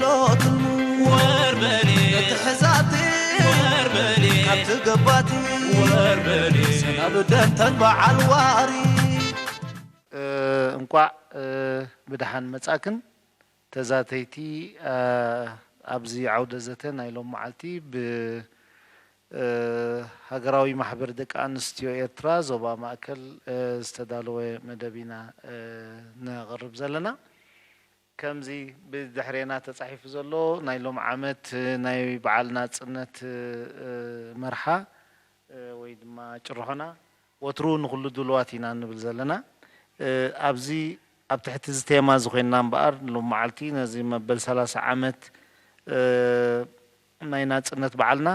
ሎትሙ ወርበኔ ትሕዛቲ ወርበኔ ካብቲ ገባቲ ወርበኔ ሰናብደንተን በዓል ዋሪ። እንቋዕ ብደሓን መጻእክን ተዛተይቲ። ኣብዚ ዓውደ ዘተ ናይ ሎም መዓልቲ ብ ሃገራዊ ማሕበር ደቂ ኣንስትዮ ኤርትራ ዞባ ማእከል ዝተዳለወ መደብ ኢና ነቕርብ ዘለና። ከምዚ ብድሕሬና ተጻሒፉ ዘሎ ናይ ሎም ዓመት ናይ በዓል ናጽነት መርሓ ወይ ድማ ጭርሖና ወትሩ ንኹሉ ድሉዋት ኢና ንብል ዘለና። ኣብዚ ኣብ ትሕቲ እዚ ቴማ እዚ ኮይንና እምበኣር ሎም መዓልቲ ነዚ መበል ሰላሳ ዓመት ናይ ናጽነት በዓልና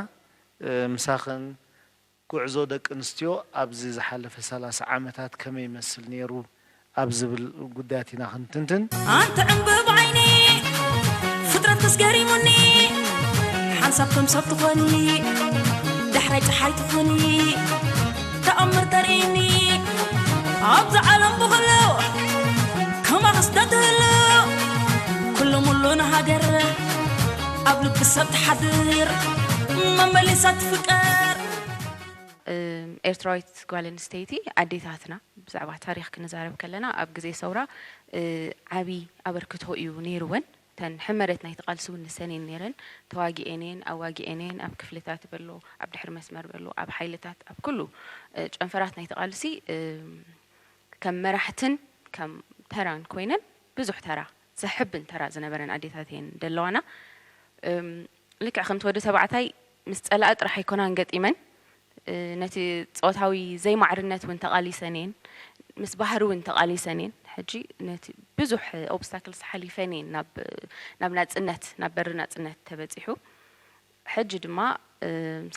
ምሳኽን ጉዕዞ ደቂ ኣንስትዮ ኣብዚ ዝሓለፈ ሰላሳ ዓመታት ከመይ ይመስል ነይሩ ኣብ ዝብል ጉዳያት ኢና ክንትንትን። ኣንቲ ዕምብብ ዓይኒ ፍጥረት ተስገሪሙኒ ሓንሳብ ከም ሰብ ትኾኒ ዳሕራይ ጸሓይ ትኾኒ ተኣምር ተርእይኒ ኣብዚ ዓለም ብኹሉ ከማኽስ ዶ ትህሉ ኩሉ ሙሉ ንሃገር ኣብ ልቢ ሰብ ትሓድር መመሊሳ ትፍቀር። ኤርትራዊት ጓል ኣንስተይቲ ኣዴታትና ብዛዕባ ታሪኽ ክንዛረብ ከለና ኣብ ግዜ ሰውራ ዓቢ ኣበርክቶ እዩ ነይርወን። እተን ሕመረት ናይቲ ቃልሲ እውን ንሰን እየን ነይረን። ተዋጊኤን እየን፣ ኣዋጊኤን እየን፣ ኣብ ክፍልታት በሎ፣ ኣብ ድሕሪ መስመር በሎ፣ ኣብ ሓይልታት፣ ኣብ ኩሉ ጨንፈራት ናይቲ ቃልሲ ከም መራሕትን ከም ተራን ኮይነን ብዙሕ ተራ ዘሕብን ተራ ዝነበረን ኣዴታት እየን ደለዋና። ልክዕ ከምቲ ወዲ ተባዕታይ ምስ ጸላኢ ጥራሕ ኣይኮናን ገጢመን፣ ነቲ ጾታዊ ዘይማዕርነት እውን ተቓሊሰን እየን፣ ምስ ባህሪ እውን ተቓሊሰን እየን። ሕጂ ነቲ ብዙሕ ኦብስታክልስ ሓሊፈን እየን ናብ ናብ ናጽነት፣ ናብ በሪ ናጽነት ተበጺሑ። ሕጂ ድማ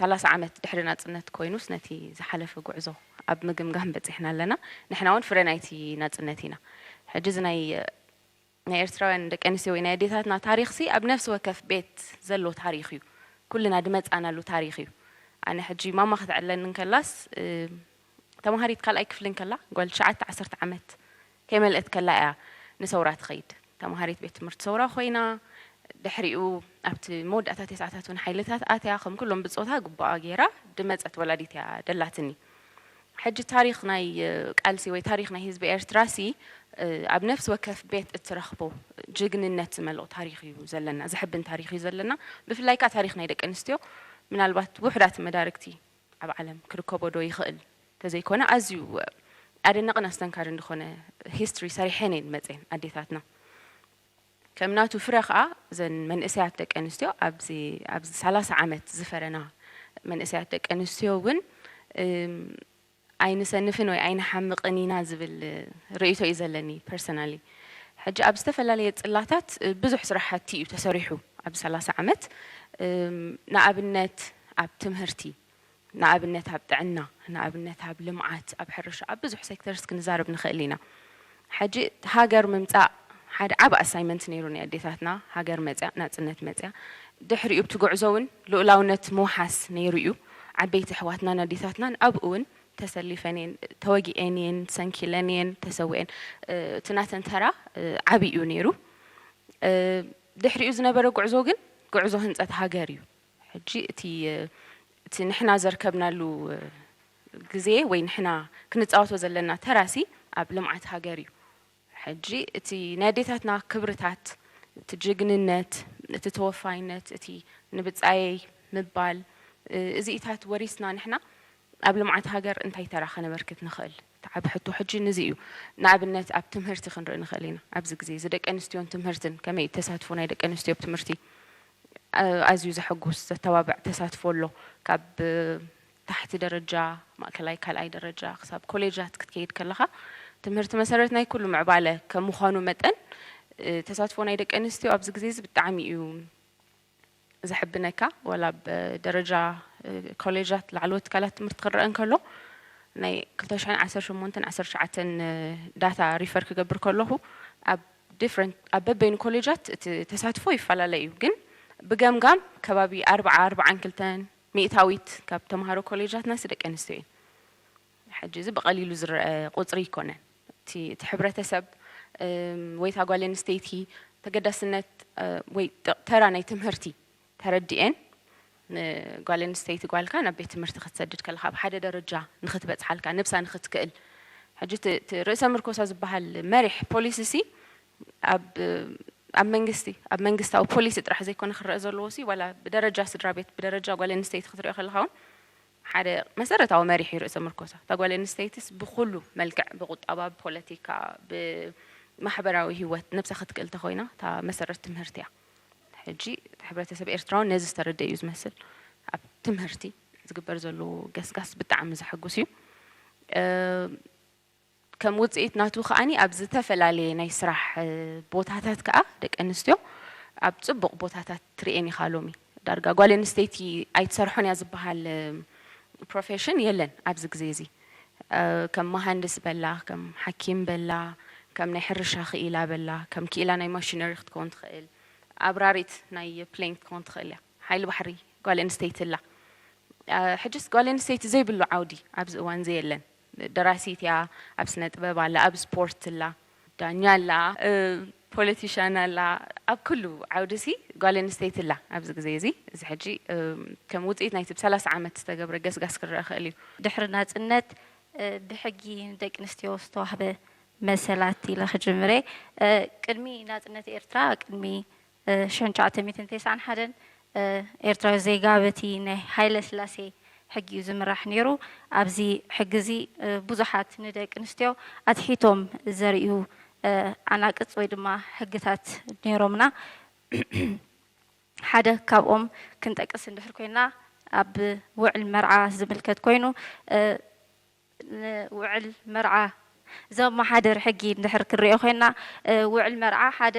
ሰላሳ ዓመት ድሕሪ ናጽነት ኮይኑስ ነቲ ዝሓለፈ ጉዕዞ ኣብ ምግምጋም በጺሕና ኣለና። ንሕና እውን ፍረ ናይቲ ናጽነት ኢና። ሕጂ እዚ ናይ ናይ ኤርትራውያን ደቂ ኣንስትዮ ወይ ናይ ኣዴታትና ታሪኽሲ ኣብ ነፍሲ ወከፍ ቤት ዘሎ ታሪኽ እዩ። ኩልና ድመጻናሉ ታሪኽ እዩ። ኣነ ሕጂ ማማ ክትዕለኒ እንከላስ ተማሃሪት ካልኣይ ክፍሊ እንከላ ጓል ትሽዓተ ዓሰርተ ዓመት ከይመልአት ከላ እያ ንሰውራ ትኸይድ። ተማሃሪት ቤት ትምህርቲ ሰውራ ኮይና ድሕሪኡ ኣብቲ መወዳእታ ተስዓታት እውን ሓይልታት ኣትያ ከም ኩሎም ብጾታ ግቡኣ ገይራ ድመጸት ወላዲት እያ ደላትኒ። ሕጂ ታሪኽ ናይ ቃልሲ ወይ ታሪኽ ናይ ህዝቢ ኤርትራ ሲ ኣብ ነፍሲ ወከፍ ቤት እትረኽቦ ጅግንነት ዝመልኦ ታሪኽ እዩ ዘለና፣ ዘሕብን ታሪኽ እዩ ዘለና። ብፍላይ ከኣ ታሪኽ ናይ ደቂ ኣንስትዮ ምናልባት ውሑዳት መዳርግቲ ኣብ ዓለም ክርከቦ ዶ ይኽእል ተዘይኮነ ኣዝዩ ኣደናቕን ኣስተንካርን ዝኾነ ሂስትሪ ሰሪሐን እየን መፅኤን ኣዴታትና። ከም ናቱ ፍረ ከኣ እዘን መንእሰያት ደቂ ኣንስትዮ ኣብዚ ኣብዚ ሰላሳ ዓመት ዝፈረና መንእሰያት ደቂ ኣንስትዮ እውን ኣይንሰንፍን ወይ ኣይንሓምቕን ኢና ዝብል ርእይቶ እዩ ዘለኒ ፐርሰናሊ። ሕጂ ኣብ ዝተፈላለየ ጽላታት ብዙሕ ስራሕቲ እዩ ተሰሪሑ ኣብዚ ሰላሳ ዓመት። ንኣብነት ኣብ ትምህርቲ ንኣብነት ኣብ ጥዕና፣ ንኣብነት ኣብ ልምዓት፣ ኣብ ሕርሻ፣ ኣብ ብዙሕ ሴክተርስ ክንዛረብ ንኽእል ኢና። ሕጂ ሃገር ምምፃእ ሓደ ዓቢ ኣሳይመንት ነይሩ ናይ ኣዴታትና። ሃገር መፅያ፣ ናፅነት መፅያ፣ ድሕሪኡ ብቲ ጉዕዞ እውን ልኡላውነት ምውሓስ ነይሩ እዩ። ዓበይቲ ኣሕዋትናን ኣዴታትናን ኣብኡ እውን ተሰሊፈን እየን፣ ተወጊኤን እየን፣ ሰንኪለን እየን፣ ተሰዊኤን። እቲ ናተን ተራ ዓቢ እዩ ነይሩ። ድሕሪኡ ዝነበረ ጉዕዞ ግን ጉዕዞ ህንፀት ሃገር እዩ። ሕጂ እቲ እቲ ንሕና ዘርከብናሉ ግዜ ወይ ንሕና ክንፃወቶ ዘለና ተራሲ ኣብ ልምዓት ሃገር እዩ። ሕጂ እቲ ናይ ኣዴታትና ክብርታት፣ እቲ ጅግንነት፣ እቲ ተወፋይነት፣ እቲ ንብፃየይ ምባል፣ እዚኢታት ወሪስና ንሕና ኣብ ልምዓት ሃገር እንታይ ተራ ከነበርክት ንኽእል? እቲ ዓቢ ሕቶ ሕጂ ንዚ እዩ። ንኣብነት ኣብ ትምህርቲ ክንርኢ ንኽእል ኢና። ኣብዚ ግዜ እዚ ደቂ ኣንስትዮን ትምህርትን ከመይ እዩ ተሳትፎ ናይ ደቂ ኣንስትዮ ኣብ ትምህርቲ? ኣዝዩ ዘሐጉስ ዘተባብዕ ተሳትፎ ኣሎ። ካብ ታሕቲ ደረጃ፣ ማእከላይ፣ ካልኣይ ደረጃ ክሳብ ኮሌጃት ክትከይድ ከለኻ ትምህርቲ መሰረት ናይ ኩሉ ምዕባለ ከም ምዃኑ መጠን ተሳትፎ ናይ ደቂ ኣንስትዮ ኣብዚ ግዜ እዚ ብጣዕሚ እዩ ዘሕብነካ። ዋላ ኣብ ደረጃ ኮሌጃት ላዕለዎት ትካላት ትምህርቲ ክረአ እንከሎ ናይ ክልተ ሽሕን ዓሰርተ ሸሞንተን ዓሰርተ ትሽዓተን ዳታ ሪፈር ክገብር ከለኹ ኣብ ዲፍረንት ኣብ በበይኑ ኮሌጃት እቲ ተሳትፎ ይፈላለ እዩ፣ ግን ብገምጋም ከባቢ ኣርብዓ ኣርብዓን ክልተን ሚእታዊት ካብ ተምሃሮ ኮሌጃትናስ ደቂ ኣንስትዮ እየን። ሕጂ እዚ ብቐሊሉ ዝረአ ቁፅሪ ኣይኮነን። እቲ እቲ ሕብረተሰብ ወይ እታ ጓል ኣንስተይቲ ተገዳስነት ወይ ተራ ናይ ትምህርቲ ተረዲኤን፣ ንጓል ኣንስተይቲ ጓልካ ናብ ቤት ትምህርቲ ክትሰድድ ከለኻ ኣብ ሓደ ደረጃ ንኽትበጽሓልካ፣ ነብሳ ንኽትክእል። ሕጂ እቲ ርእሰ ምርኮሳ ዝበሃል መሪሕ ፖሊሲ ሲ ኣብ ኣብ መንግስቲ ኣብ መንግስታዊ ፖሊሲ ጥራሕ ዘይኮነ ክረአ ዘለዎ ሲ ዋላ ብደረጃ ስድራ ቤት ብደረጃ ጓል ኣንስተይቲ ክትሪኦ ከለኻ እውን ሓደ መሰረታዊ መሪሕ እዩ ርእሰ ምርኮሳ። እታ ጓል ኣንስተይትስ ብኩሉ መልክዕ ብቁጠባ፣ ብፖለቲካ፣ ብማሕበራዊ ህይወት ነብሳ ክትክእል ተኮይና እታ መሰረት ትምህርቲ እያ። ሕጂ እቲ ሕብረተሰብ ኤርትራውን ነዚ ዝተረደ እዩ ዝመስል። ኣብ ትምህርቲ ዝግበር ዘሎ ገስጋስ ብጣዕሚ ዘሐጉስ እዩ። ከም ውፅኢት ናቱ ከዓኒ ኣብ ዝተፈላለየ ናይ ስራሕ ቦታታት ከዓ ደቂ ኣንስትዮ ኣብ ፅቡቕ ቦታታት ትርእየን ኢኻ። ሎሚ ዳርጋ ጓል ኣንስተይቲ ኣይትሰርሖን እያ ዝበሃል ፕሮፌሽን የለን ኣብዚ ግዜ እዚ። ከም መሃንድስ በላ፣ ከም ሓኪም በላ፣ ከም ናይ ሕርሻ ክኢላ በላ፣ ከም ክኢላ ናይ ማሽነሪ ክትከውን ትኽእል፣ ኣብራሪት ናይ ፕሌን ክትከውን ትኽእል እያ። ሓይሊ ባሕሪ ጓል ኣንስተይቲ ኣላ። ሕጅስ ጓል ኣንስተይቲ ዘይብሉ ዓውዲ ኣብዚ እዋን ዘየለን። ደራሲት እያ፣ ኣብ ስነ ጥበብ ኣላ፣ ኣብ ስፖርት ኣላ፣ ዳኛ ኣላ፣ ፖለቲሻን ኣላ። ኣብ ኩሉ ዓውዲ ሲ ጓል ኣንስተይቲ ኣላ ኣብዚ ግዜ እዚ። እዚ ሕጂ ከም ውፅኢት ናይቲ ብ ሰላሳ ዓመት ዝተገብረ ገስጋስ ክረአ ክእል እዩ። ድሕሪ ናፅነት ብሕጊ ንደቂ ኣንስትዮ ዝተዋህበ መሰላት ኢለ ክጅምር እየ። ቅድሚ ናፅነት ኤርትራ፣ ቅድሚ ሽሕን ትሽዓተ ሚእትን ተስዓን ሓደን ኤርትራዊ ዜጋ በቲ ናይ ሃይለ ስላሴ ሕጊ እዩ ዝምራሕ ነይሩ። ኣብዚ ሕጊ እዚ ብዙሓት ንደቂ ኣንስትዮ ኣትሒቶም ዘርእዩ ዓናቅጽ ወይ ድማ ሕግታት ነይሮምና። ሓደ ካብኦም ክንጠቅስ እንድሕር ኮይና ኣብ ውዕል መርዓ ዝምልከት ኮይኑ ንውዕል መርዓ ዘመሓድር ሕጊ እንድሕር ክንሪኦ ኮይና ውዕል መርዓ ሓደ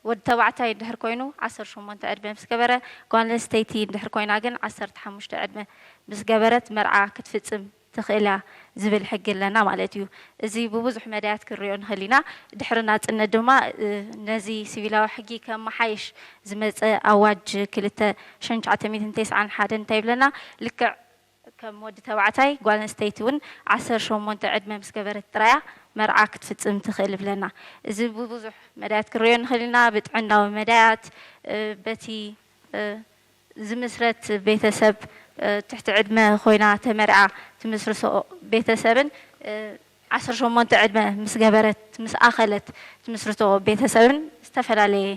ወዲ ተባዕታይ እንድሕር ኮይኑ ዓሰርተ ሸሞንተ ዕድመ ምስ ገበረ፣ ጓል ኣንስተይቲ እንድሕር ኮይና ግን ዓሰርተ ሓሙሽተ ዕድመ ምስ ገበረት መርዓ ክትፍጽም ትኽእል እያ ዝብል ሕጊ ኣለና ማለት እዩ። እዚ ብብዙሕ መዳያት ክንሪኦ ንኽእል ኢና። ድሕሪ ናጽነት ድማ ነዚ ሲቪላዊ ሕጊ ከመሓይሽ ዝመጸ ኣዋጅ ክልተ ሽሕን ትሽዓተ ሚእትን ተስዓን ሓደን እንታይ ይብለና? ልክዕ ከም ወዲ ተባዕታይ ጓል ኣንስተይቲ እውን ዓሰርተ ሸሞንተ ዕድመ ምስ ገበረት ጥራያ መርዓ ክትፍጽም ትኽእል ይብለና። እዚ ብብዙሕ መዳያት ክንሪኦ ንኽእል ኢና። ብጥዕናዊ መዳያት፣ በቲ ዝምስረት ቤተሰብ፣ ትሕቲ ዕድመ ኮይና ተመርዓ ትምስርቶ ቤተሰብን ዓሰርተ ሸሞንተ ዕድመ ምስ ገበረት፣ ምስ ኣኸለት ትምስርቶ ቤተሰብን ዝተፈላለየ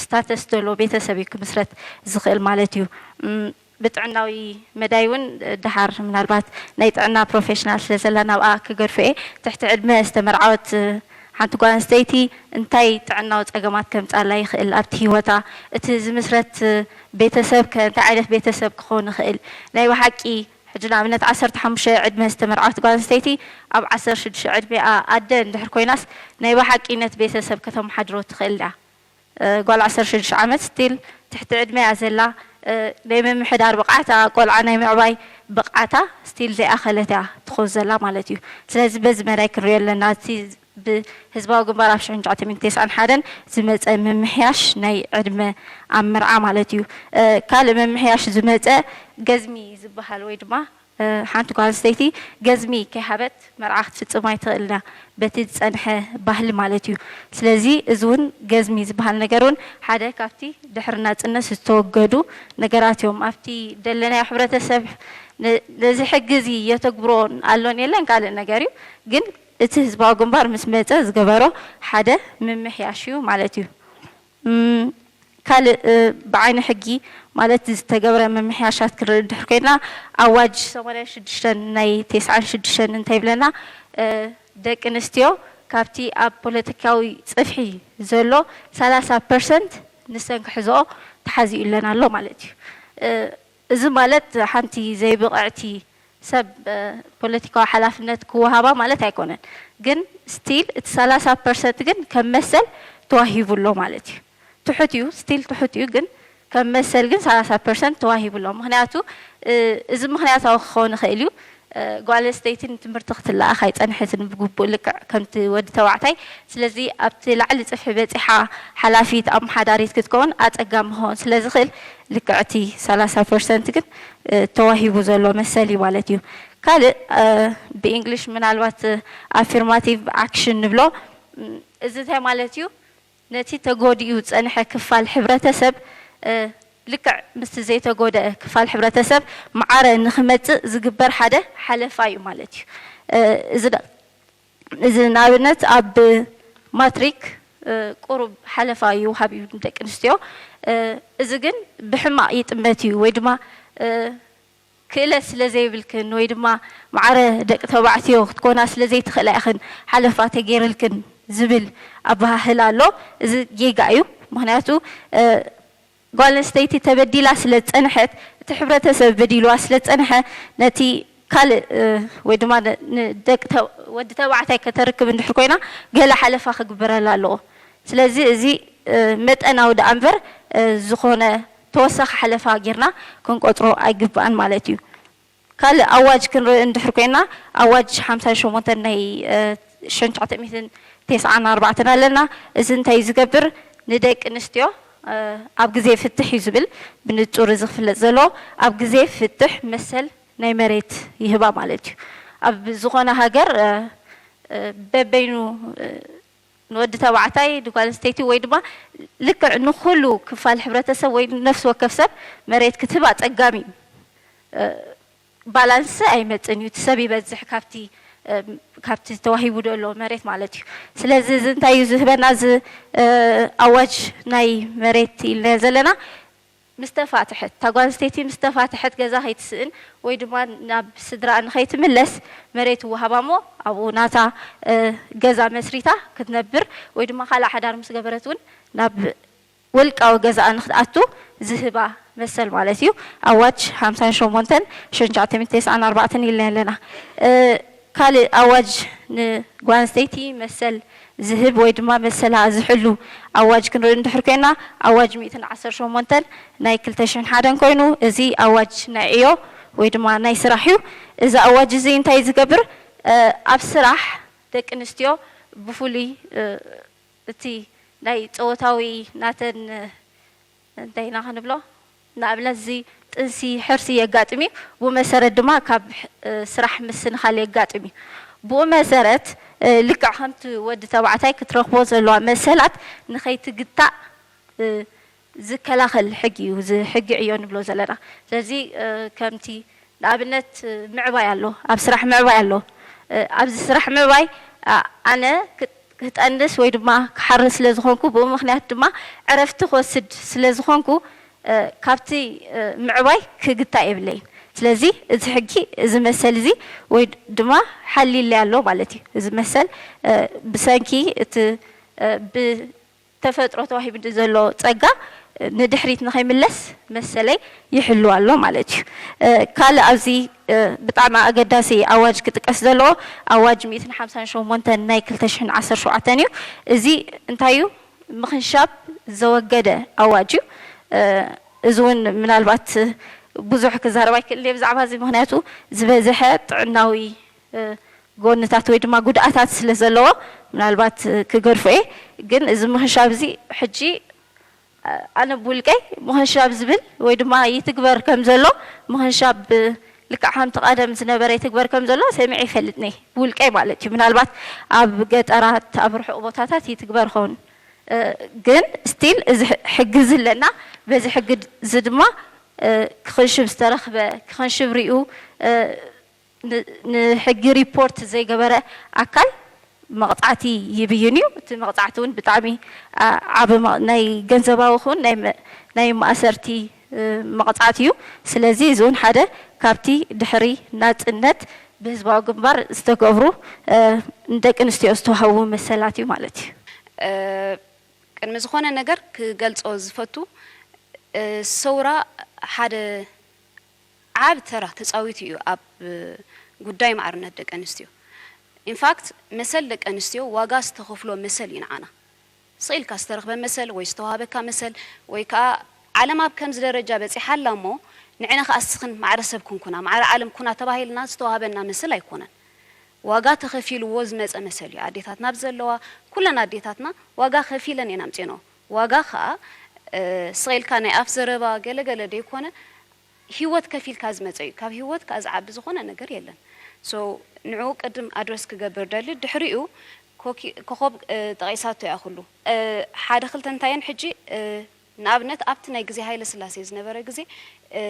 ስታተስ ዘሎ ቤተሰብ እዩ ክምስረት ዝኽእል ማለት እዩ። ብጥዕናዊ መዳይ እውን ደሓር ምናልባት ናይ ጥዕና ፕሮፌሽናል ስለ ዘላ ናብኣ ክገድፎ እየ። ትሕቲ ዕድመ ዝተመርዓወት ሓንቲ ጓል ኣንስተይቲ እንታይ ጥዕናዊ ጸገማት ከምጻላ ይኽእል ኣብቲ ህይወታ፣ እቲ ዝምስረት ቤተሰብ ከ እንታይ ዓይነት ቤተሰብ ክኸውን ይኽእል? ናይ ብሓቂ ሕጂ ንኣብነት ዓሰርተ ሓሙሽተ ዕድመ ዝተመርዓወት ጓል ኣንስተይቲ ኣብ ዓሰርተ ሽዱሽተ ዕድሜኣ ኣደ እንድሕር ኮይናስ ናይ ብሓቂ ነቲ ቤተሰብ ከተመሓድሮ ትኽእል ድያ? ጓል ዓሰርተ ሽዱሽተ ዓመት ስቲል ትሕቲ ዕድመ እያ ዘላ። ናይ ምምሕዳር ብቕዓታ፣ ቆልዓ ናይ ምዕባይ ብቕዓታ ስቲል ዘይኣኸለት እያ ትኾን ዘላ ማለት እዩ። ስለዚ በዚ መዳይ ክንሪኦ ኣለና። እቲ ብህዝባዊ ግንባር ኣብ ሽሕን ትሽዓተ ሚእትን ተስዓን ሓደን ዝመፀ ምምሕያሽ ናይ ዕድመ ኣብ መርዓ ማለት እዩ። ካልእ ምምሕያሽ ዝመፀ ገዝሚ ዝበሃል ወይ ድማ ሓንቲ ጓል ኣንስተይቲ ገዝሚ ከይሃበት መርዓ ክትፍጽም ኣይትኽእልን እያ፣ በቲ ዝጸንሐ ባህሊ ማለት እዩ። ስለዚ እዚ እውን ገዝሚ ዝበሃል ነገር እውን ሓደ ካብቲ ድሕሪ ናጽነት ዝተወገዱ ነገራት እዮም። ኣብቲ ደለናዮ ሕብረተሰብ ነዚ ሕጊ እዚ የተግብሮን ኣሎን የለን ካልእ ነገር እዩ። ግን እቲ ህዝባዊ ግንባር ምስ መጸ ዝገበሮ ሓደ ምምሕያሽ እዩ ማለት እዩ። ካልእ ብዓይኒ ሕጊ ማለት ዝተገብረ ምምሕያሻት ክንርኢ እንድሕር ኮይና ኣዋጅ ሰማንያን ሽዱሽተን ናይ ተስዓን ሽዱሽተን እንታይ ይብለና? ደቂ ኣንስትዮ ካብቲ ኣብ ፖለቲካዊ ጽፍሒ ዘሎ ሰላሳ ፐርሰንት ንሰን ክሕዝኦ ተሓዚኡለን ኣሎ ማለት እዩ። እዚ ማለት ሓንቲ ዘይብቕዕቲ ሰብ ፖለቲካዊ ሓላፍነት ክወሃባ ማለት ኣይኮነን። ግን ስቲል እቲ ሰላሳ ፐርሰንት ግን ከም መሰል ተዋሂቡ ኣሎ ማለት እዩ። ትሑት እዩ፣ ስቲል ትሑት እዩ፣ ግን ከም መሰል ግን ሰላሳ ፐርሰንት ተዋሂቡ ኣሎ። ምኽንያቱ እዚ ምኽንያታዊ ክኸውን ይኽእል እዩ። ጓል ኣንስተይቲ ንትምህርቲ ክትለኣኽ ኣይጸንሐትን ብግቡእ ልክዕ ከምቲ ወዲ ተባዕታይ። ስለዚ ኣብቲ ላዕሊ ጽፍሒ በጺሓ ሓላፊት ኣመሓዳሪት ክትከውን ኣጸጋሚ ክኸውን ስለ ዝኽእል ልክዕ እቲ ሰላሳ ፐርሰንት ግን ተዋሂቡ ዘሎ መሰል እዩ ማለት እዩ። ካልእ ብእንግሊሽ ምናልባት ኣፊርማቲቭ ኣክሽን ንብሎ። እዚ እንታይ ማለት እዩ? ነቲ ተጎዲኡ ዝጸንሐ ክፋል ሕብረተሰብ፣ እ፣ ልክዕ ምስቲ ዘይተጎድአ ክፋል ሕብረተሰብ ማዕረ ንኽመጽእ ዝግበር ሓደ ሓለፋ እዩ ማለት እዩ። እ፣ እዚ ደ-፣ እዚ ንኣብነት ኣብ ማትሪክ፣ እ፣ ቁሩብ ሓለፋ ይውሃብ እዩ ንደቂ ኣንስትዮ። እ፣ እዚ ግን ብሕማቕ ይጥመት እዩ ወይ ድማ፣ እ፣ ክእለት ስለ ዘይብልክን ወይ ድማ ማዕረ ደቂ ተባዕትዮ ክትኮና ስለ ዘይትኽእላ ኢኽን ሓለፋ ተገይርልክን ዝብል ኣበሃህላ ኣሎ። እዚ ጌጋ እዩ። ምኽንያቱ፣ እ፣ ጓል ኣንስተይቲ ተበዲላ ስለ ዝጸንሐት፣ እቲ ሕብረተሰብ በዲልዋ ስለ ዝጸንሐ፣ ነቲ ካልእ፣ እ፣ ወይ ድማ ን-፣ ንደቂ ተ-፣ ወዲ ተባዕታይ ከተርክብ እንድሕር ኮይና፣ ገለ ሓለፋ ክግበረላ ኣለዎ። ስለዚ እዚ፣ እ፣ መጠናዊ ደኣ እምበር፣ እ፣ ዝኾነ ተወሳኺ ሓለፋ ጌርና ክንቆጽሮ ኣይግባእን ማለት እዩ። ካልእ ኣዋጅ ክንርኢ እንድሕር ኮይና፣ ኣዋጅ ሓምሳን ሸሞንተን ናይ፣ እ፣ ሽሕን ትሽዓተ ሚእትን ተስዓን ኣርባዕተን ኣለና። እዚ እንታይ እዩ ዝገብር? ንደቂ ኣንስትዮ፣ እ፣ ኣብ ግዜ ፍትሕ እዩ ዝብል፣ ብንጹር እዚ ክፍለጥ ዘለዎ፣ ኣብ ግዜ ፍትሕ መሰል ናይ መሬት ይህባ ማለት እዩ። ኣብ ዝኾነ ሃገር፣ እ፣ እ፣ በበይኑ፣ እ፣ ንወዲ ተባዕታይ፣ ንጓል ኣንስተይቲ ወይ ድማ ልክዕ ንኹሉ ክፋል ሕብረተሰብ ወይ ነፍሲ ወከፍ ሰብ መሬት ክትህብ ኣጸጋሚ እዩ። እ፣ ባላንስ ኣይመጽእን እዩ። እቲ ሰብ ይበዝሕ ካብቲ፣ እ፣ ካብቲ ተዋሂቡ ዘሎ መሬት ማለት እዩ። ስለዚ እዚ እንታይ እዩ ዝህበና? እዚ፣ እ፣ ኣዋጅ ናይ መሬት ኢልና ዘለና ምስ ተፋትሐት፣ እታ ጓል ኣንስተይቲ ምስ ተፋትሐት ገዛ ከይትስእን ወይ ድማ ናብ ስድራኣ ንኸይትምለስ መሬት ይወሃባ እሞ ኣብኡ ናታ፣ እ፣ ገዛ መስሪታ ክትነብር ወይ ድማ ካልእ ሓዳር ምስ ገበረት እውን ናብ ውልቃዊ ገዛኣ ንክትኣቱ ዝህባ መሰል ማለት እዩ። ኣዋጅ ሓምሳን ሸሞንተን ሽሕን ትሽዓተ ሚእትን ተስዓን ኣርባዕተን ኢልና ኣለና። እ፣ ካልእ ኣዋጅ ንጓል ኣንስተይቲ መሰል ዝህብ ወይ ድማ መሰላ ዝሕሉ ኣዋጅ ክንርኢ እንድሕር ኮይና፣ ኣዋጅ ሚእትን ዓሰርተ ሸሞንተን ናይ ክልተ ሽሕን ሓደን ኮይኑ፣ እዚ ኣዋጅ ናይ ዕዮ ወይ ድማ ናይ ስራሕ እዩ። እዚ ኣዋጅ እዚ እንታይ ዝገብር? እ፣ ኣብ ስራሕ ደቂ ኣንስትዮ ብፍሉይ፣ እ፣ እቲ ናይ ጾታዊ ናተን፣ እንታይ ኢና ክንብሎ? ንኣብነት፣ እዚ ጥንሲ፣ ሕርሲ የጋጥም እዩ። ብኡ መሰረት ድማ ካብ፣ እ፣ ስራሕ ምስንኻል የጋጥም እዩ። ብኡ መሰረት፣ እ፣ ልክዕ ከምቲ ወዲ ተባዕታይ ክትረኽቦ ዘለዋ መሰላት ንኸይትግታእ፣ እ፣ ዝከላኸል ሕጊ እዩ፣ እዚ ሕጊ ዕዮ ንብሎ ዘለና። ስለዚ፣ እ፣ ከምቲ ንኣብነት፣ እ፣ ምዕባይ ኣሎ፣ ኣብ ስራሕ ምዕባይ ኣሎ። እ፣ ኣብዚ ስራሕ ምዕባይ፣ ኣ-፣ ኣነ ክጥ-፣ ክጠንስ ወይ ድማ ክሓርስ ስለ ዝኾንኩ፣ ብኡ ምኽንያት ድማ ዕረፍቲ ክወስድ ስለ ዝኾንኩ፣ እ፣ ካብቲ፣ እ፣ ምዕባይ ክግታእ የብለይን። ስለዚ እዚ ሕጊ፣ እዚ መሰል እዚ ወይ ድማ ሓሊለይ ኣሎ ማለት እዩ። እዚ መሰል፣ እ፣ ብሰንኪ እቲ፣ እ፣ ብ-፣ ተፈጥሮ ተዋሂቡኒ ዘሎ ጸጋ ንድሕሪት ንኸይምለስ መሰለይ ይሕሉ ኣሎ ማለት እዩ። እ፣ ካልእ ኣብዚ፣ እ፣ ብጣዕሚ ኣገዳሲ ኣዋጅ ክጥቀስ ዘለዎ ኣዋጅ ሚእትን ሓምሳን ሸሞንተን ናይ ክልተ ሽሕን ዓሰርተ ሸውዓተን እዩ። እዚ እንታይ እዩ? ምኽንሻብ ዘወገደ ኣዋጅ እዩ። እ፣ እዚ እውን ምናልባት ብዙሕ ክዛረብ ኣይክእልን እየ ብዛዕባ እዚ፣ ምኽንያቱ ዝበዝሐ ጥዕናዊ፣ እ፣ ጎንታት ወይ ድማ ጉድኣታት ስለ ዘለዎ ምናልባት፣ እ፣ ክገድፎ እየ። ግን እዚ ምኽንሻብ እዚ ሕጂ፣ እ፣ ኣነ ብውልቀይ ምኽንሻብ ዝብል ወይ ድማ ይትግበር ከም ዘሎ ምኽንሻብ፣ እ፣ ልክዕ ከምቲ ቀደም ዝነበረ ይትግበር ከም ዘሎ ሰሚዐ ይፈልጥን እየ፣ ብውልቀይ ማለት እዩ። ምናልባት ኣብ ገጠራት፣ ኣብ ርሑቕ ቦታታት ይትግበር ይኸውን። እ፣ ግን ስቲል እዚ ሕ-፣ ሕጊ እዚ ኣለና። በዚ ሕጊ እዚ ድማ፣ እ፣ ክኽንሽብ ዝተረኽበ፣ ክኽንሽብ ሪኡ፣ እ፣ ን-፣ ንሕጊ ሪፖርት ዘይገበረ ኣካል መቕጻዕቲ ይብይን እዩ። እቲ መቕጻዕቲ እውን ብጣዕሚ፣ ኣ-፣ ዓቢ መ-፣ ናይ ገንዘባዊ ይኹን ናይ መ-፣ ናይ ማእሰርቲ፣ እ፣ መቕጻዕቲ እዩ። ስለዚ እዚ እውን ሓደ ካብቲ ድሕሪ ናጽነት ብህዝባዊ ግንባር ዝተገብሩ፣ እ፣ ንደቂ ኣንስትዮ ዝተዋህቡ መሰላት እዩ ማለት እዩ። እ፣ ቅድሚ ዝኾነ ነገር ክገልጾ ዝፈቱ፣ እ፣ ሰውራ ሓደ ዓቢ ተራ ተጻዊቱ እዩ ኣብ ጉዳይ ማዕርነት ደቂ ኣንስትዮ። ኢንፋክት መሰል ደቂ ኣንስትዮ ዋጋ ዝተኸፍሎ መሰል እዩ ንዓና። ስቕ ኢልካ ዝተረኽበ መሰል ወይ ዝተዋህበካ መሰል ወይ ከኣ ዓለም ኣብ ከምዚ ደረጃ በጺሓ ኣላ እሞ ንዕነ ከኣ እስኽን ማዕረ ሰብ ኩን ኩና፣ ማዕረ ዓለም ኩና ተባሂልና ዝተዋህበና መሰል ኣይኮነን። ዋጋ ተኸፊልዎ ዝመጸ መሰል እዩ። ኣዴታትና ኣብ ዘለዋ፣ ኩለን ኣዴታትና ዋጋ ከፊለን እየን ኣምጺኦንኦ። ዋጋ ከኣ፣ እ፣ ስቕ ኢልካ ናይ ኣፍ ዘረባ ገለ ገለ ደይኮነ፣ ህይወት ከፊልካ ዝመጸ እዩ። ካብ ህይወት ከኣ ዝዓቢ ዝኾነ ነገር የለን። ሶ ንዕኡ ቅድም ኣድረስ ክገብር ደሊ፣ ድሕሪኡ ኮኪ- ኮኾብ እ፣ ጠቒሳቶ እያ ኩሉ እ፣ ሓደ ክልተ እንታየን ሕጂ እ፣ ንኣብነት ኣብቲ ናይ ግዜ ሃይለ ስላሴ ዝነበረ ግዜ እ፣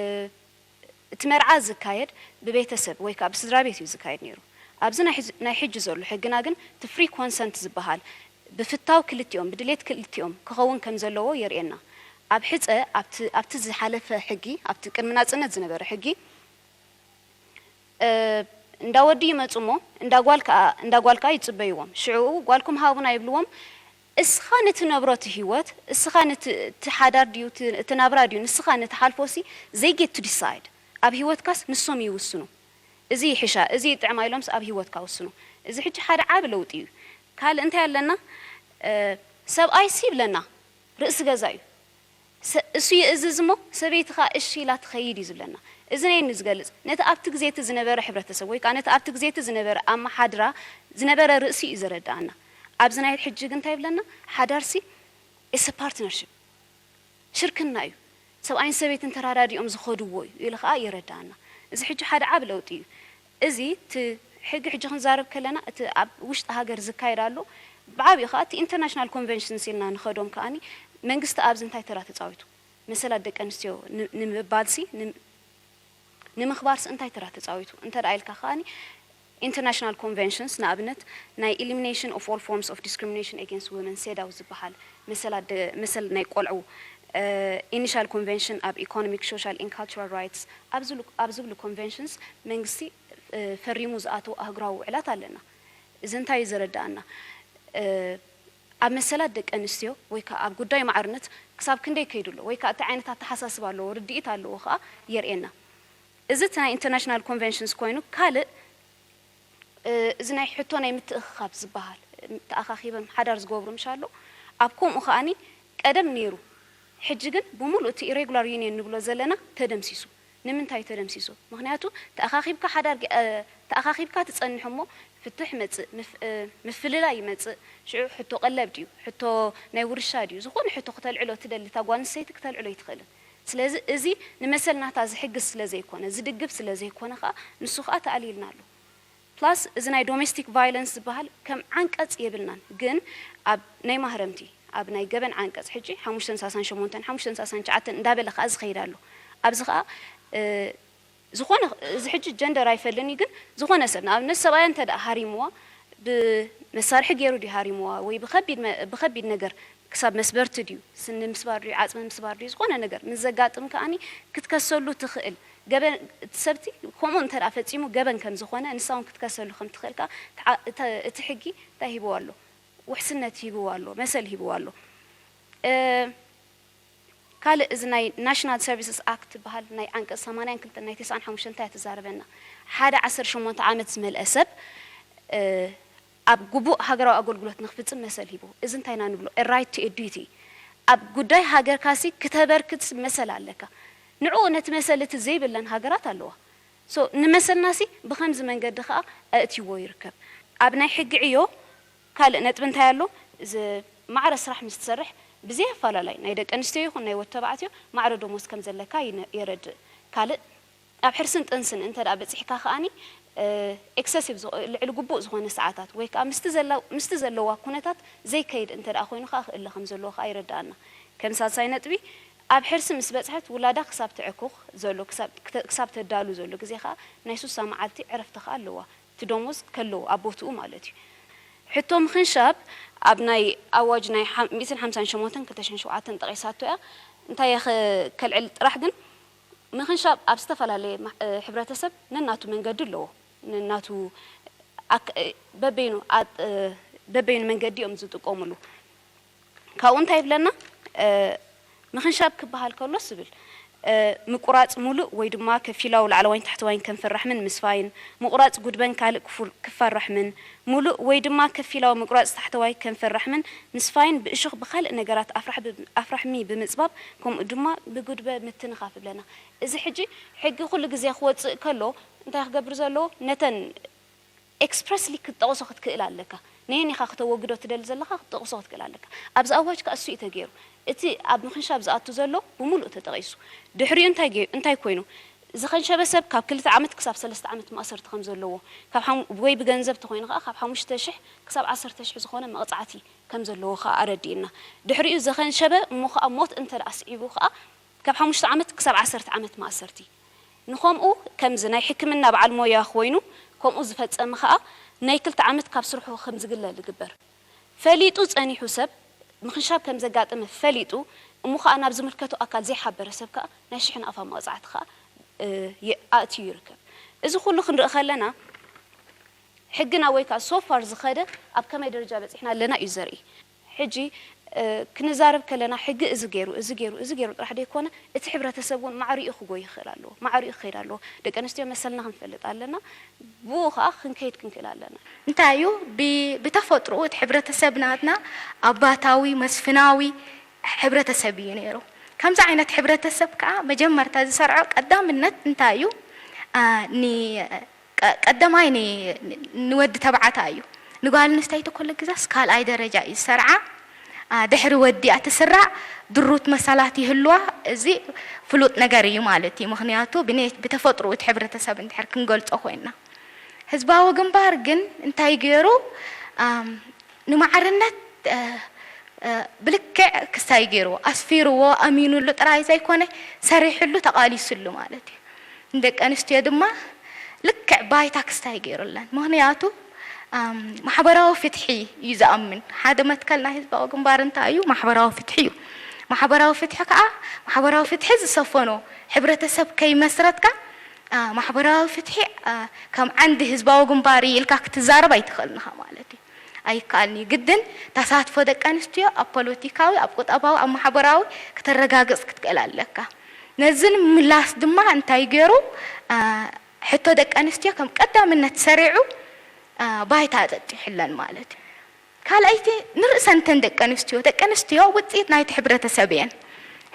እቲ መርዓ ዝካየድ ብቤተሰብ ወይ ከዓ ብስድራ ቤት እዩ ዝካየድ ነይሩ። ኣብዚ ናይ ሕዚ- ናይ ሕጂ ዘሎ ሕግና ግን እቲ ፍሪ ኮንሰንት ዝበሃል ብፍታው ክልቲኦም ብድሌት ክልቲኦም ክኸውን ከም ዘለዎ የርእየና። ኣብ ሕፀ ኣብቲ ኣብቲ ዝሓለፈ ሕጊ ኣብቲ ቅድሚ ናፅነት ዝነበረ ሕጊ እንዳ ወዲ ይመፁ እሞ እንዳ ጓል ከዓ እንዳ ጓል ከዓ ይፅበይዎም። ሽዑ ጓልኩም ሃቡና ይብልዎም። እስኻ ንትነብሮ እቲ ህይወት እስኻ ነቲ እቲ ሓዳር ድዩ እቲ እቲ ናብራ ድዩ ንስኻ ንትሓልፎ ሲ they get to decide። ኣብ ህይወትካስ ንሶም ይውስኑ። እዚ ይሕሻ እዚ ይጥዕማ ኢሎምስ ኣብ ህይወትካ ውስኑ። እዚ ሕጂ ሓደ ዓቢ ለውጢ እዩ። ካልእ እንታይ ኣለና? ሰብኣይሲ ይብለና ርእሲ ገዛ እዩ። እሱ ይእዝዝ እሞ ሰበይቲ ኸኣ እሺ ኢላ ትኸይድ እዩ ዝብለና። እዚ ነየኒ ዝገልጽ ነቲ ኣብቲ ግዜ እቲ ዝነበረ ሕብረተሰብ ወይ ከኣ ነቲ ኣብቲ ግዜ እቲ ዝነበረ ኣመሓድራ ዝነበረ ርእሲ እዩ ዘረድኣና። ኣብዚ ናይ ሕጂ ግን እንታይ ይብለና? ሓዳርሲ it's a partnership ሽርክና እዩ። ሰብኣይን ሰበይትን ተራዳዲኦም ዝኸድዎ እዩ ኢሉ ኸኣ የረድኣና። እዚ ሕጂ ሓደ ዓቢ ለውጢ እዩ። እዚ እቲ ሕጊ ሕጂ ክንዛረብ ከለና እቲ ኣብ ውሽጢ ሃገር ዝካየድ ኣሎ ብዓብኡ ኸኣ እቲ ኢንተርናሽናል ኮንቨንሽንስ ኢልና ንኸዶም ከኣኒ መንግስቲ ኣብዚ እንታይ ተራ ተፃዊቱ? መሰላት ደቂ ኣንስትዮ ንምባልሲ ንምኽባርሲ እንታይ ተራ ተፃዊቱ እንተ ኢልካ ከኣኒ ኢንተርናሽናል ኮንቨንሽንስ ንኣብነት ናይ Elimination of All Forms of Discrimination Against Women ሴዳው ዝበሃል መሰል ናይ ቆልዑ ኢኒሻል ኮንቨንሽን ኣብ ኢኮኖሚክ ሶሻል and ካልቸራል ራይትስ ኣብ ዝብሉ ኮንቨንሽንስ መንግስቲ ፈሪሙ ዝኣተው ኣህጉራዊ ውዕላት ኣለና። እዚ እንታይ እዩ ዘረድኣና? ኣብ መሰላት ደቂ ኣንስትዮ ወይ ከዓ ኣብ ጉዳይ ማዕርነት ክሳብ ክንደይ ከይዱ ኣሎ ወይ ከዓ እንታይ ዓይነት ኣተሓሳስባ ኣለዎ ርድኢት ኣለዎ ከዓ የርእየና። እዚ እቲ ናይ ኢንተርናሽናል ኮንቨንሽንስ ኮይኑ ካልእ እዚ ናይ ሕቶ ናይ ምትእኽኻብ ዝበሃል ተኣኻኺበም ሓዳር ዝገብሩ ምሽ ኣሎ ኣብ ከምኡ ከዓኒ ቀደም ነይሩ ሕጂ ግን ብምሉእ እቲ ኢሬጉላር ዩኒየን ንብሎ ዘለና ተደምሲሱ። ንምንታይ ተደምሲሱ? ምኽንያቱ ተኣኻኺብካ ሓዳር ተኣኻኺብካ ትጸንሕ እሞ ፍትሕ ይመጽእ፣ ምፍልላይ ይመጽእ። ሽዑ ሕቶ ቀለብ ድዩ? ሕቶ ናይ ውርሻ ድዩ? ዝኾነ ሕቶ ክተልዕሎ ትደሊ እታ ጓል ኣንስተይቲ ክተልዕሎ ኣይትኽእልን። ስለዚ እዚ ንመሰል ናታ ዝሕግዝ ስለ ዘይኮነ፣ ዝድግፍ ስለ ዘይኮነ ከኣ ንሱ ከኣ ተኣልይልና ኣሎ። ፕላስ እዚ ናይ ዶሜስቲክ ቫይለንስ ዝበሃል ከም ዓንቀጽ የብልናን፣ ግን ኣብ ናይ ማህረምቲ ኣብ ናይ ገበን ዓንቀጽ ሕጂ ሓሙሽተን ሰላሳን ሸሞንተን ሓሙሽተን ሰላሳን ትሽዓተን እንዳበለ ከኣ ዝኸይድ ኣሎ። ኣብዚ ከኣ ዝኾነ እዚ ሕጂ ጀንደር ኣይፈልን እዩ፣ ግን ዝኾነ ሰብ ንኣብነት ሰብኣያ እንተ ደኣ ሃሪምዋ ብመሳርሒ ገይሩ ድዩ ሃሪምዋ ወይ ብኸቢድ ነገር ክሳብ መስበርቲ ድዩ ስኒ ምስባር ድዩ ዓጽሚ ምስባር ድዩ ዝኾነ ነገር ምስ ዘጋጥም ከኣኒ ክትከሰሉ ትኽእል ገበን እቲ ሰብቲ ከምኡ እንተ ደኣ ፈጺሙ ገበን ከም ዝኾነ ንሳ እውን ክትከሰሉ ከም ትኽእል ከኣ እቲ ሕጊ እንታይ ሂብዋ ኣሎ? ውሕስነት ሂብዋ ኣሎ፣ መሰል ሂብዋ ኣሎ። ካልእ እዚ ናይ ናሽናል ሰርቪስስ ኣክት ትበሃል ናይ ዓንቀጽ ሰማንያን ክልተን ናይ ተስዓን ሓሙሽተን እንታይ እያ ትዛረበና? ሓደ ዓሰርተ ሸሞንተ ዓመት ዝመልአ ሰብ ኣብ ግቡእ ሃገራዊ ኣገልግሎት ንክፍጽም መሰል ሂቡ። እዚ እንታይ ኢና ንብሎ? ራይት ቱ ዲቲ ኣብ ጉዳይ ሃገርካሲ ክተበርክት መሰል ኣለካ። ንዕኡ ነቲ መሰል እቲ ዘይብለን ሃገራት ኣለዋ። ሶ ንመሰልናሲ ብኸምዚ መንገዲ ከኣ ኣእትይዎ ይርከብ። ኣብ ናይ ሕጊ ዕዮ ካልእ ነጥቢ እንታይ ኣሎ? እዚ ማዕረ ስራሕ ምስ ትሰርሕ ብዘይ ኣፈላላይ ናይ ደቂ ኣንስትዮ ይኹን ናይ ወዲ ተባዕትዮ ማዕረ ደሞዝ ከም ዘለካ ይነ- የረድእ። ካልእ ኣብ ሕርስን ጥንስን እንተ ደኣ በጺሕካ ከኣኒ ኤክሰሲቭ ልዕሊ ግቡእ ዝኾነ ሰዓታት ወይ ከኣ ምስቲ ዘለዋ ኩነታት ዘይከይድ እንተ ደኣ ኮይኑ ከኣ ክእለ ከም ዘለዎ ከኣ ይረድኣና። ከም ሳልሳይ ነጥቢ ኣብ ሕርሲ ምስ በጽሐት ውላዳ ክሳብ ተዕኩኽ ዘሎ ክሳብ ተዳሉ ዘሎ ግዜ ከኣ ናይ ሱሳ መዓልቲ ዕረፍቲ ከኣ ኣለዋ። እቲ ደሞዝ ከለዉ ኣብ ቦትኡ ማለት እዩ። ሕቶ ምኽንሻብ ኣብ ናይ ኣዋጅ ናይ ሚእትን ሓምሳን ሸሞንተን ክልተ ሽሕን ሸውዓተን ጠቒሳቶ እያ። እንታይ እየ ከልዕል ጥራሕ ግን ምኽንሻብ ኣብ ዝተፈላለየ ሕብረተሰብ ነናቱ መንገዲ ኣለዎ። ነናቱ በበይኑ በበይኑ መንገዲ እዮም ዝጥቀሙሉ። ካብኡ እንታይ ይብለና? ምኽንሻብ ክበሃል ከሎስ ዝብል ምቁራጽ ሙሉእ ወይ ድማ ከፊላዊ ላዕለዋይን ታሕተዋይን ከንፈር ራሕምን ምስፋይን፣ ምቁራጽ ጉድበን ካልእ ክፋል ራሕምን፣ ሙሉእ ወይ ድማ ከፊላዊ ምቁራጽ ታሕተዋይ ከንፈር ራሕምን ምስፋይን፣ ብእሾኽ ብኻልእ ነገራት ኣፍ ራሕሚ ብምጽባብ፣ ከምኡ ድማ ብጉድበ ምትንኻፍ ይብለና። እዚ ሕጂ ሕጊ ኩሉ ግዜ ክወጽእ ከሎ እንታይ ክገብር ዘለዎ ነተን ኤክስፕረስሊ ክትጠቕሶ ክትክእል ኣለካ። ነየን ኢኻ ክተወግዶ ትደሊ ዘለኻ ክትጠቕሶ ክትክእል ኣለካ። ኣብዚ ኣዋጅ ከኣ እሱ እዩ ተገይሩ። እቲ ኣብ ምኽንሻብ ዝኣቱ ዘሎ ብምሉእ ተጠቒሱ። ድሕሪኡ እንታይ ገ- እንታይ ኮይኑ? ዝኸንሸበ ሰብ ካብ ክልተ ዓመት ክሳብ ሰለስተ ዓመት ማእሰርቲ ከም ዘለዎ፣ ካብ ሓሙ-፣ ወይ ብገንዘብ ተኾይኑ ከኣ ካብ ሓሙሽተ ሽሕ ክሳብ ዓሰርተ ሽሕ ዝኾነ መቕጻዕቲ ከም ዘለዎ ከኣ ኣረዲእና። ድሕሪኡ ዘኸንሸበ እሞ ከኣ ሞት እንተ ደኣ ስዒቡ ከኣ ካብ ሓሙሽተ ዓመት ክሳብ ዓሰርተ ዓመት ማእሰርቲ። ንኸምኡ ከምዚ ናይ ሕክምና በዓል ሞያ ኮይኑ ከምኡ ዝፈጸመ ከኣ ናይ ክልተ ዓመት ካብ ስርሑ ከም ዝግለል ይግበር። ፈሊጡ ጸኒሑ ሰብ ምኽንሻብ ከም ዘጋጠመ ፈሊጡ እሞ ከኣ ናብ ዝምልከቶ ኣካል ዘይሓበረ ሰብ ከኣ ናይ ሽሕን ኣፋ መቕጻዕቲ ከኣ፣ እ፣ የ-፣ ኣእትዩ ይርከብ። እዚ ኩሉ ክንርኢ ከለና ሕግና ወይ ከኣ so far ዝኸደ ኣብ ከመይ ደረጃ በጺሕና ኣለና እዩ ዘርኢ። ሕጂ፣ እ፣ ክንዛረብ ከለና ሕጊ እዚ ገይሩ፣ እዚ ገይሩ፣ እዚ ገይሩ ጥራሕ ደይኮነ እቲ ሕብረተሰብ እውን ማዕሪኡ ክጎይ ይኽእል ኣለዎ። ማዕሪኡ ክኸይድ ኣለዎ። ደቂ ኣንስትዮ መሰልና ክንፈልጥ ኣለና። ብኡ ከኣ ክንከይድ ክንክእል ኣለና። እንታይ እዩ? ብ-፣ ብተፈጥሮኡ እቲ ሕብረተሰብ ናትና ኣባታዊ፣ መስፍናዊ ሕብረተሰብ እዩ ነይሩ። ከምዚ ዓይነት ሕብረተሰብ ከኣ መጀመርታ ዝሰርዖ ቀዳምነት እንታይ እዩ? ኣ፣ ኒ-፣ ቀ-፣ ቀዳማይ ኒ-፣ ንወዲ ተባዕታይ እዩ። ንጓል ኣንስተይቲ ኩሉ ግዜስ ካልኣይ ደረጃ እዩ ዝሰርዓ። ኣ፣ ድሕሪ ወዲ እያ ትስራዕ፣ ድሩት መሳላት ይህልዋ። እዚ ፍሉጥ ነገር እዩ ማለት እዩ። ምኽንያቱ ብነ-፣ ብተፈጥሮ እቲ ሕብረተሰብ እንድሕር ክንገልጾ ኮይንና። ህዝባዊ ግንባር ግን እንታይ ገይሩ? ኣም፣ ንማዕርነት፣ እ፣ እ፣ ብልክዕ ክስታይ ገይርዎ፣ ኣስፊርዎ፣ ኣሚኑሉ ጥራይ ዘይኮነ፣ ሰሪሕሉ፣ ተቓሊስሉ ማለት እዩ። ንደቂ ኣንስትዮ ድማ ልክዕ ባይታ ክስታይ ገይሩለን። ምኽንያቱ፣ ኣም፣ ማሕበራዊ ፍትሒ እዩ ዝኣምን። ሓደ መትከል ናይ ህዝባዊ ግንባር እንታይ እዩ? ማሕበራዊ ፍትሒ እዩ። ማሕበራዊ ፍትሒ ከኣ፣ ማሕበራዊ ፍትሒ ዝሰፈኖ ሕብረተሰብ ከይመስረትካ፣ ኣ፣ ማሕበራዊ ፍትሒ፣ ኣ፣ ከም ዓንዲ ህዝባዊ ግንባር እዩ ኢልካ ክትዛረብ ኣይትኽእልን ኢኻ ማለት እዩ። ኣይከኣልን እዩ። ግድን ተሳትፎ ደቂ ኣንስትዮ ኣብ ፖለቲካዊ፣ ኣብ ቁጠባዊ፣ ኣብ ማሕበራዊ ከተረጋግጽ ክትክእል ኣለካ። ነዚ ንምምላስ ድማ እንታይ ገይሩ? ኣ፣ ሕቶ ደቂ ኣንስትዮ ከም ቀዳምነት ሰሪዑ፣ ኣ፣ ባይታ ኣጠጢሑለን ማለት እዩ። ካልኣይቲ ንርእሰን እተን ደቂ ኣንስትዮ፣ ደቂ ኣንስትዮ ውጽኢት ናይቲ ሕብረተሰብ እየን።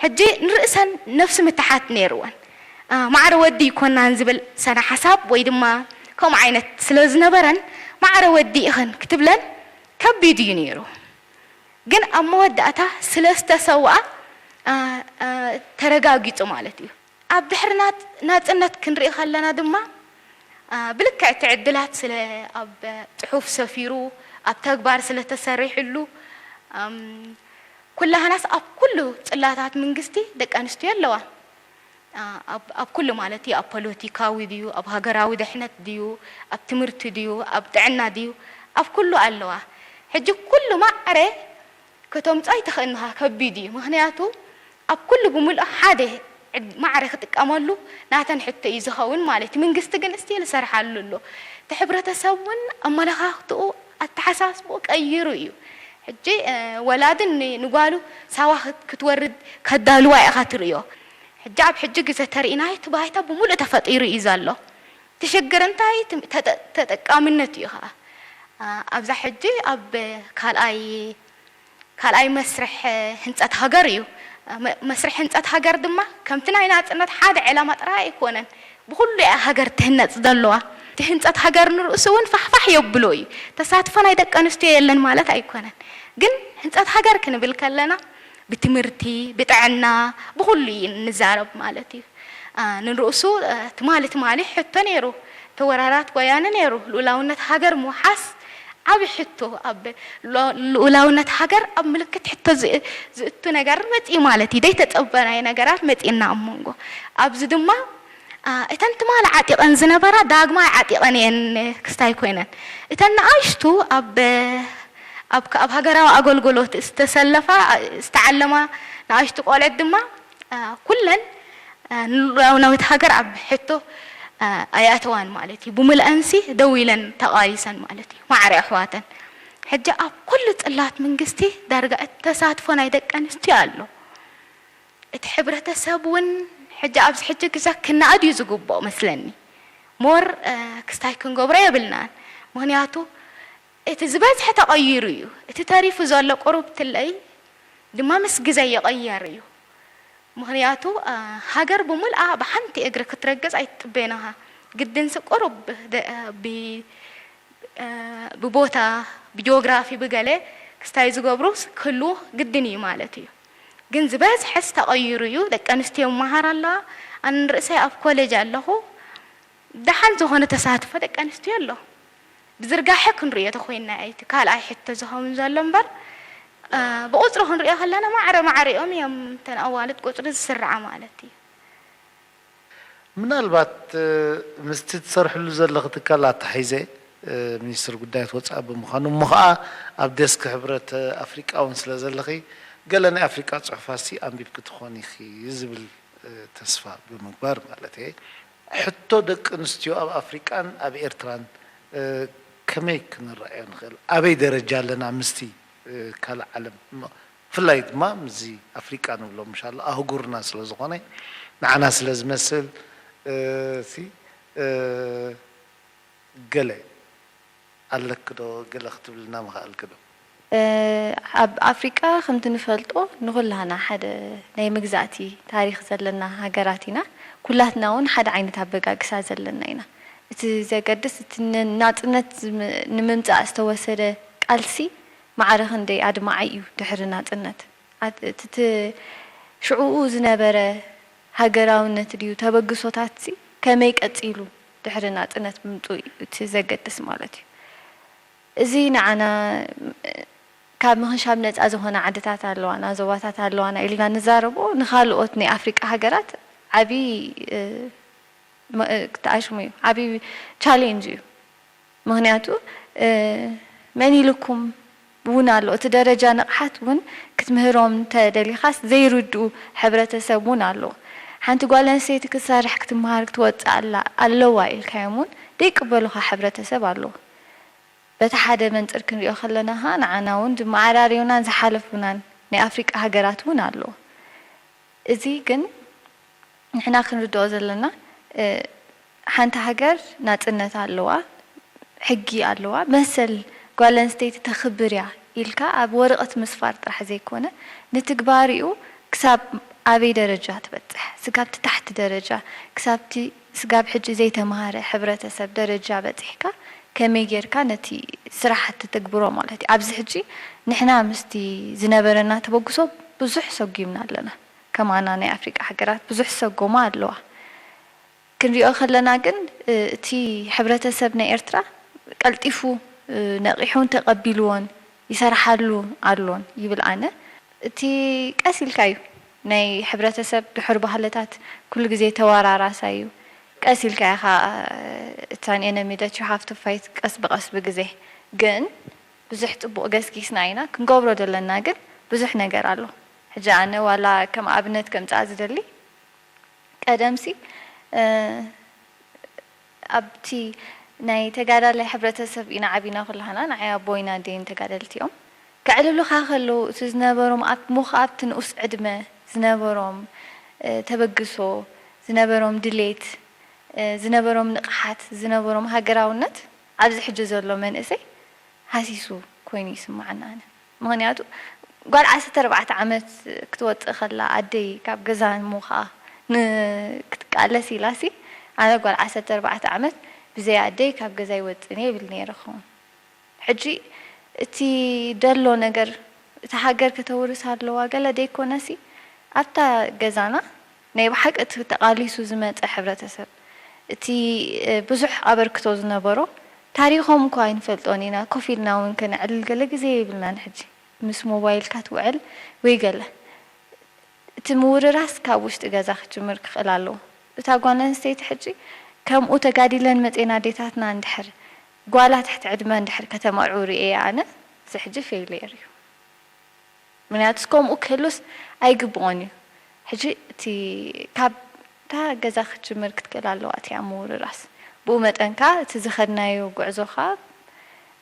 ሕጂ ንርእሰን ነፍሲ ምትሓት ነይርወን። ኣ፣ ማዕረ ወዲ ይኮናን ዝብል ሰነ ሓሳብ ወይ ድማ ከምኡ ዓይነት ስለ ዝነበረን ማዕረ ወዲ ኢኽን ክትብለን ከቢድ እዩ ነይሩ። ግን ኣብ መወዳእታ ስለ ዝተሰውኣ፣ ኣ፣ ኣ፣ ተረጋጊጹ ማለት እዩ። ኣብ ድሕሪ ናጽ-፣ ናጽነት ክንርኢ ከለና ድማ፣ ኣ፣ ብልክዕ እቲ ዕድላት ስለ ኣብ ጽሑፍ ሰፊሩ፣ ኣብ ተግባር ስለ ተሰሪሕሉ፣ ኣም፣ ኩላህናስ ኣብ ኩሉ ጽላታት መንግስቲ ደቂ ኣንስትዮ ኣለዋ። ኣ፣ ኣብ፣ ኣብ ኩሉ ማለት እዩ፣ ኣብ ፖለቲካዊ ድዩ፣ ኣብ ሃገራዊ ድሕነት ድዩ፣ ኣብ ትምህርቲ ድዩ፣ ኣብ ጥዕና ድዩ፣ ኣብ ኩሉ ኣለዋ። ሕጂ ኩሉ ማዕረ ከተምጾ ኣይትኽእልን ኢኻ፣ ከቢድ እዩ። ምኽንያቱ ኣብ ኩሉ ብምልኦ ሓደ ዕድ-፣ ማዕረ ክጥቀመሉ ናተን ሕቶ እዩ ዝኸውን ማለት እዩ። መንግስቲ ግን ስቲል ይሰርሓሉ ኣሎ። እቲ ሕብረተሰብ እውን ኣመለኻኽትኡ፣ ኣተሓሳስብኡ ቀይሩ እዩ። ሕጂ፣ እ፣ ወላድን ን-፣ ንጓሉ ሳዋ ክት-፣ ክትወርድ ከዳልዋ ኢኻ ትርእዮ። ሕጂ ኣብ ሕጂ ግዜ ተርኢና እቲ ባይታ ብምሉእ ተፈጢሩ እዩ ዘሎ። እቲ ሽግር እንታይ? እቲ ተጠ-፣ ተጠቃምነት እዩ ኸዓ። ኣ፣ ኣብዛ ሕጂ ኣብ ካልኣይ፣ ካልኣይ መስርሕ ህንጸት ሃገር እዩ። መ-፣ መስርሕ ህንጸት ሃገር ድማ ከምቲ ናይ ናጽነት ሓደ ዕላማ ጥራይ ኣይኮነን። ብኹሉ እያ ሃገር ትህነጽ ዘለዋ። እቲ ህንጸት ሃገር ንርእሱ እውን ፋሕፋሕ የብሎ እዩ። ተሳትፎ ናይ ደቂ ኣንስትዮ የለን ማለት ኣይኮነን። ግን ህንጸት ሃገር ክንብል ከለና ብትምህርቲ፣ ብጥዕና፣ ብኹሉ እዩ እንዛረብ ማለት እዩ። ኣ፣ ንርእሱ፣ እ፣ ትማሊ ትማሊ ሕቶ ነይሩ። ተወራራት ወያነ ነይሩ። ልኡላውነት ሃገር ምውሓስ ዓቢ ሕቶ፣ ኣብ ሎ-፣ ልኡላውነት ሃገር ኣብ ምልክት ሕቶ ዝ-፣ ዝእቱ ነገር መጺኡ ማለት እዩ። ዘይተጸበናዮ ነገራት መጺእና ኣብ መንጎ። ኣብዚ ድማ፣ ኣ፣ እተን ትማሊ ዓጢቐን ዝነበራ ዳግማይ ዓጢቐን እየን ክስታይ ኮይነን። እተን ንኣሽቱ ኣብ፣ ኣብ፣ ኣብ ሃገራዊ ኣገልግሎት ዝተሰለፋ፣ ዝተዓለማ ንኣሽቱ ቆልዑት ድማ፣ ኣ፣ ኩለን፣ ኣ፣ ንልኡላውነት ሃገር ኣብ ሕቶ፣ ኣ፣ ኣይኣተዋን ማለት እዩ። ብምልአንሲ ደው ኢለን ተቓሊሰን ማለት እዩ። ማዕረ ኣሕዋተን። ሕጂ ኣብ ኩሉ ጽላት መንግስቲ ዳርጋ እቲ ተሳትፎ ናይ ደቂ ኣንስትዮ ኣሎ። እቲ ሕብረተሰብ እውን ሕጂ ኣብዚ ሕጂ ግዜ ክነኣድ እዩ ዝግብኦ መስለኒ። ሞር፣ እ፣ ክስታይ ክንገብሮ የብልናን። ምኽንያቱ እቲ ዝበዝሐ ተቐይሩ እዩ። እቲ ተሪፉ ዘሎ ቁሩብ ትለይ ድማ ምስ ግዜ ይቕየር እዩ። ምኽንያቱ፣ እ፣ ሃገር ብምልኣ ብሓንቲ እግሪ ክትረግጽ ኣይትጽበይን ኢኻ። ግድንሲ ቁሩብ ደ-፣ እ፣ ብ-፣ እ፣ ብቦታ፣ ብጂኦግራፊ፣ ብገለ ክስታይ ዝገብሩስ ክህልዉ ግድን እዩ ማለት እዩ። ግን ዝበዝሐስ ተቐይሩ እዩ። ደቂ ኣንስትዮ ይመሃራ ኣለዋ። ኣነ ንርእሰይ ኣብ ኮሌጅ ኣለኹ፣ ደሓን ዝኾነ ተሳትፎ ደቂ ኣንስትዮ ኣሎ። ብዝርጋሐ ክንርእዮ ተኾይንና እዩ እቲ ካልኣይ ሕቶ ዝኸውን ዘሎ እምበር፣ እ፣ ብቑጽሪ ክንርእዮ ከለና ማዕረ ማዕሪኦም እዮም እተን ኣዋልድ ቁጽሪ ዝስርዓ ማለት እዩ። ምናልባት ምስቲ ትሰርሕሉ ዘለኺ ትካል ኣተሓሒዘ ሚኒስትር ጉዳያት ወፃኢ ብምዃኑ እሞ ከዓ ኣብ ዴስክ ሕብረት ኣፍሪቃ እውን ስለ ዘለኺ ገለ ናይ ኣፍሪቃ ፅሑፋሲ ኣንቢብኪ ትኾኒ ኢኺ ዝብል ተስፋ ብምግባር ማለት እየ። ሕቶ ደቂ ኣንስትዮ ኣብ ኣፍሪቃን ኣብ ኤርትራን ከመይ ክንረኣዮ ንኽእል? ኣበይ ደረጃ ኣለና ምስቲ ካልእ ዓለም? ብፍላይ ድማ ምስዚ ኣፍሪቃ ንብሎ ምሻሎ ኣህጉርና ስለ ዝኾነ ንዓና ስለ ዝመስል ሲ ገለ ኣለኪ ዶ? ገለ ክትብልና ምኽኣልኪ ዶ? ኣብ ኣፍሪቃ ከምቲ ንፈልጦ ንኹላህና ሓደ ናይ መግዛእቲ ታሪኽ ዘለና ሃገራት ኢና። ኩላትና እውን ሓደ ዓይነት ኣበጋግሳ ዘለና ኢና። እቲ ዘገድስ እቲ ን- ናጽነት ዝም- ንምምጻእ ዝተወሰደ ቃልሲ ማዕረ ክንደይ ኣድማዒ እዩ ድሕሪ ናጽነት። ኣት- እቲ እቲ ሽዕኡ ዝነበረ ሃገራውነት ድዩ ተበግሶታትሲ ከመይ ቀጺሉ ድሕሪ ናጽነት ምምጽኡ እዩ እቲ ዘገድስ ማለት እዩ። እዚ ንዓና ካብ ምኽንሻብ ነጻ ዝኾና ዓድታት ኣለዋና፣ ዞባታት ኣለዋና ኢልና ንዛረቦ ንኻልኦት ናይ ኣፍሪቃ ሃገራት ዓቢ ክተኣሽሙ እዩ፣ ዓቢ ቻሌንጅ እዩ። ምኽንያቱ መን ኢልኩም እውን ኣሎ፣ እቲ ደረጃ ንቕሓት እውን ክትምህሮም እንተደሊኻስ ዘይርድኡ ሕብረተሰብ እውን ኣሎ። ሓንቲ ጓል ኣንስተይቲ ክትሰርሕ ክትመሃር ክትወፅእ ኣላ ኣለዋ ኢልካዮም እውን ደይቅበሉኻ ሕብረተሰብ ኣሎ። በቲ ሓደ መንፅር ክንሪኦ ከለና ኸዓ ንዓና እውን ዝመዓራረዩናን ዝሓለፉናን ናይ ኣፍሪቃ ሃገራት እውን ኣሎ። እዚ ግን ንሕና ክንርድኦ ዘለና ሓንቲ ሃገር ናፅነት ኣለዋ፣ ሕጊ ኣለዋ፣ መሰል ጓል ኣንስተይቲ ተኽብር እያ ኢልካ ኣብ ወረቐት ምስፋር ጥራሕ ዘይኮነ ንትግባሪኡ ክሳብ ኣበይ ደረጃ ትበፅሕ፣ ስጋብቲ ታሕቲ ደረጃ ክሳብቲ ስጋብ ሕጂ ዘይተምሃረ ሕብረተሰብ ደረጃ በፂሕካ ከመይ ጌርካ ነቲ ስራሕ ትትግብሮ ማለት እዩ። ኣብዚ ሕጂ ንሕና ምስቲ ዝነበረና ተበግሶ ብዙሕ ሰጉምና ኣለና። ከማና ናይ ኣፍሪቃ ሃገራት ብዙሕ ሰጎማ ኣለዋ። ክንሪኦ ከለና ግን እቲ ሕብረተሰብ ናይ ኤርትራ ቀልጢፉ ነቒሑን ተቐቢልዎን ይሰርሓሉ ኣሎን ይብል ኣነ። እቲ ቀስ ኢልካ እዩ ናይ ሕብረተሰብ ድሑር ባህልታት ኩሉ ግዜ ተወራራሳይ እዩ። ቀስ ኢልካ ኢኻ እታን enemy that you have to fight ቀስ ብቐስ ብግዜ ግን ብዙሕ ጽቡቕ ገስጊስና ኢና ክንገብሮ ዘለና ግን ብዙሕ ነገር ኣሎ። ሕጂ ኣነ ዋላ ከም ኣብነት ከምጽኣ ዝደሊ ቀደምሲ ኣብቲ ናይ ተጋዳላይ ሕብረተሰብ ኢና ዓቢና ኩላህና ንዓይ ኣቦይን ኣደይን ተጋደልቲ እዮም። ከዕልሉኻ ከለዉ እቲ ዝነበሮም ኣብ ምኽ ኣብቲ ንኡስ ዕድመ ዝነበሮም ተበግሶ ዝነበሮም ድሌት ዝነበሮም ንቕሓት ዝነበሮም ሃገራውነት ኣብዚ ሕጂ ዘሎ መንእሰይ ሃሲሱ ኮይኑ ይስምዓኒ ኣነ። ምኽንያቱ ጓል ዓሰርተ ኣርባዕተ ዓመት ክትወፅእ ከላ ኣደይ ካብ ገዛ እሞ ከዓ ን- ክትቃለስ ኢላሲ ኣነ ጓል ዓሰርተ ኣርባዕተ ዓመት ብዘይ ኣደይ ካብ ገዛ ይወፅእን እየ ይብል ነይረ ክኸውን። ሕጂ እቲ ደሎ ነገር እታ ሃገር ከተውርስ ኣለዋ ገለ ደይኮነሲ ኣብታ ገዛና ናይ ብሓቂ እቲ ተቓሊሱ ዝመፀ ሕብረተሰብ እቲ ብዙሕ ኣበርክቶ ዝነበሮ ታሪኾም እኳ ኣይንፈልጦን ኢና ኮፍ ኢልና እውን ከነዕልል ገለ ግዜ የብልናን ሕጂ ምስ ሞባይልካ ትውዕል ወይ ገለ እቲ ምውርራስ ካብ ውሽጢ ገዛ ክጅምር ክኽእል ኣለዎ እታ ጓል ኣንስተይቲ ሕጂ ከምኡ ተጋዲለን መፅኤን ኣዴታትና እንድሕር ጓላ ትሕቲ ዕድመ እንድሕር ከተመርዕው ርእየ ኣነ እዚ ሕጂ ፌይልየር እዩ ምክንያቱስ ከምኡ ክህሉስ ኣይግብኦን እዩ ሕጂ እቲ ካብ እታ ገዛ ክትጅምር ክትክእል ኣለዋ እቲ ኣብ ምውርራስ ብኡ መጠን ከኣ እቲ ዝኸድናዮ ጉዕዞ ከኣ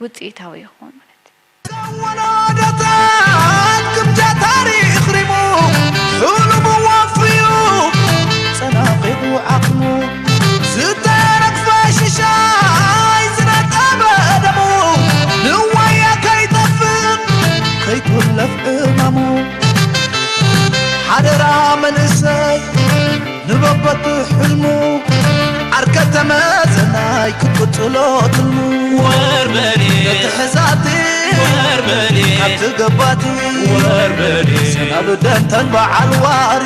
ውፅኢታዊ ይኸውን ማለት እዩ። ወለዶታት ግምጃ ታሪኽ ሪሙ ሕሉሙ ወፍዩ ጸናቒቑ ዓቕሙ ዝተረግፈ ሽሻይ ዝነጠበ ደሙ ንዋያ ከይጠፍእ ከይትውለፍ ዕማሙ ሓደራ መንእሰይ ንበበት ሕልሙ ዓርከ ተመዘናይ ክትቅጽሎ ትልሙ ወርበዴ ነቲ ሕዛቲ ወርበዴ ካብቲ ገባቲ ወርበዴ ሰናብደንተን በዓል ዋሪ